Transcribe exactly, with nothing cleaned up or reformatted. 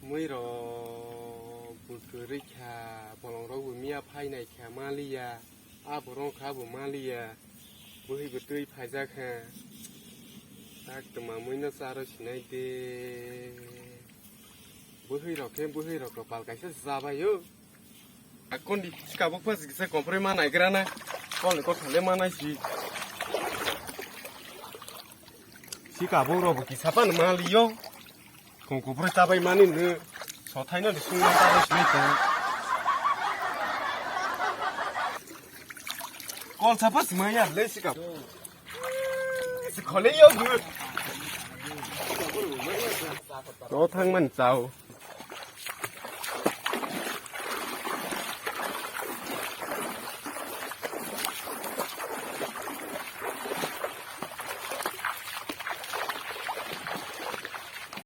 Mui rok bo kwrwi kha, bolong rok bo miya phai nai kha, ma liya. A borok kha bo ma liya. Bwhwi bo twi phaijak kha. Tak twma mui no charo sinai de. Bwhwi rok khe bwhwi rok kopal kaisa chabai o. Akon di sikabuk pas kisa komproi ma naigra na. Kol ko thale ma nai si. Sikabuk rok bo kisa pan ma liyo. Kong kuphur chabai mani no. Sothai no sung ma chabai sinai to. Kol chapa sima ya le sikab. Si khole yo gu. To thang man chao.